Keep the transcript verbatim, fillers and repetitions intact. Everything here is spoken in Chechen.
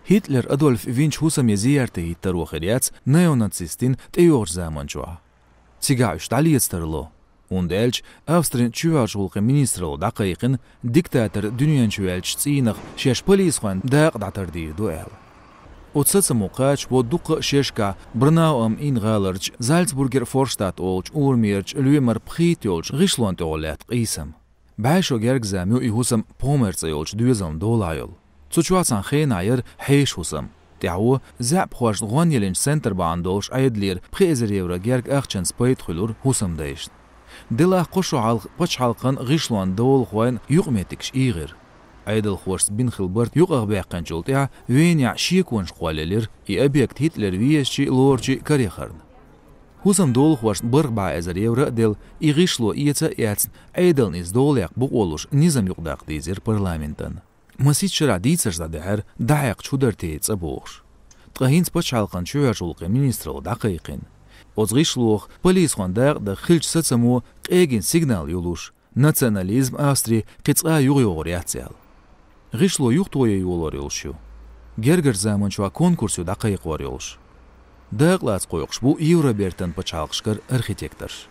Гитлер Адольф винчу хӀусаме зерте хӀиттаро хир яц неонацистийн тӀейогӀучу заманчохь. Цигахь уьш дӀалеца тарло. ХӀунда аьлча Австрин чоьхьарчу гӀуллакхийн министралло дӀакхайкхина, диктатор дуьнен чу ваьллачу цӀийнах шаьш полисхойн дакъа дӀатардийр ду аьлла. Оцу сацамо кхачош бу дуккха а шерашкахь Брнау-ам-Инн гӀаларчу Зальцбургер Форштадт олучу урамерчу лоьмара пхийтта йолчу гӀишлонна тӀехула лаьтта къийсам. БӀе шо гергга зама ю и хӀусам Помер цӀе йолчу доьзална долахь йолу. Цу чохь цхьана хенахь яра хьеша хӀусам. ТӀаьхьо заьӀапхошна гӀонъяллинчу центр бахьана долуш Ӏедалера пхи эзар евро гергга ахчанца пайда хуьлура хӀусамдайшна. Делахь кхо шо хьалха пачхьалкхан гӀишлонна долахойн юкъаметтигаш эгӀира. Ӏедалхошца бина хилла барт юкъахбаьккхинчул тӀаьхьа Венехь шеконаш кхоллаелира и объект Гитлер везачий, лоручий карайахарна. ХӀусамдолахошна барх бӀе эзар евро а делла, и гӀишло эца а эцна, Ӏедална иза долаяккха бакъо луш низам юкъадаккха дийзира парламентана. Масех шарахь дийцарш дӀадахьара, дӀахьаькхча хӀун дара те цӀа бохуш. Ткъа хӀинца пачхьалкхан чоьхьарчу гӀуллакхийн министралло дӀакхайкхина. Оцу гӀишлоха полисхойн дакъа даха хиллачу сацамо къегина сигнал ю луш, национализм Австри кхин цкъа а юхайогӀур яц аьлла. ГӀишло юхатоха йолор йолуш ю. Гергарчу заманчохь конкурс ю дӀакхайкхор йолуш. Дакъалаца кхойкхуш бу Евробертан пачхьалкхашкара архитекторш.